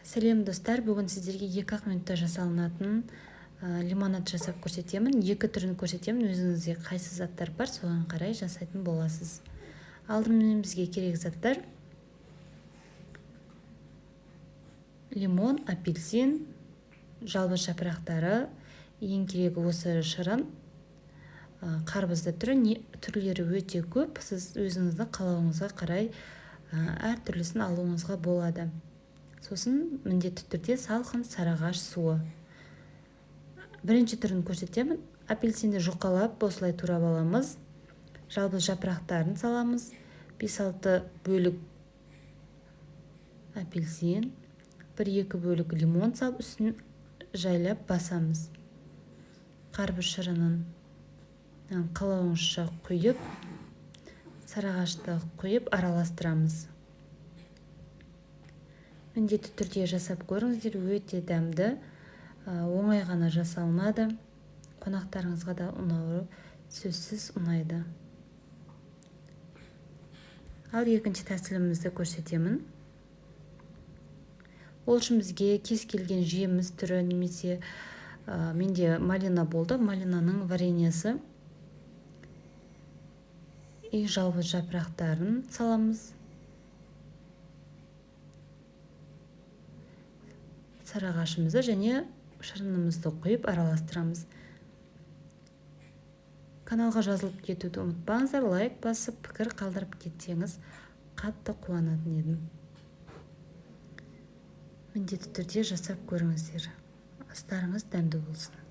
Сәлем, достар! Бүгін сіздерге 2-ақ минутта жасалынатын лимонад жасап көрсетемін. Екі түрін көрсетемін, өзіңізде қайсы заттар бар, соған қарай жасайтын боласыз. Алдымен бізге керек заттар: лимон, апельсин, жалбыз жапырақтары, ең керегі осы шырын, қарбызды түрі не, түрлері өте көп. Сіз өзіңіздің қалауыңызға қарай әртүрлісін алуыңызға болады. Сосын міндетті түрде салқын сарыағаш суы. Бірінші түрін көрсетемін. Апельсинді жұқалап, осылай турап аламыз. Жалбыз жапырақтарын саламыз, 5-6 бөлік апельсин, 1-2 бөлік лимон салып, үстін жайлап басамыз. Қарбыз шырынын қалауыңызша құйып, сарыағашты құйып, араластырамыз. Міндетті түрде жасап көріңіздер, өте дәмді, оңай ғана жасалынады. Қонақтарыңызға да ұнауы сөзсіз, ұнайды. Ал екінші тәсілімізді көрсетемін. Ол үшін бізге кез келген жеміс түрі немесе менде малина болды, малинаның вареньесі и жалбыз жапырақтарын саламыз. Сарыағашымызды және шырынымызды құйып, араластырамыз. Каналға жазылып кетуді ұмытпаңыздар. Лайк басып, пікір қалдырып кетсеңіз, қатты қуанатын едім. Міндетті түрде жасап көріңіздер. Астарыңыз дәмді болсын!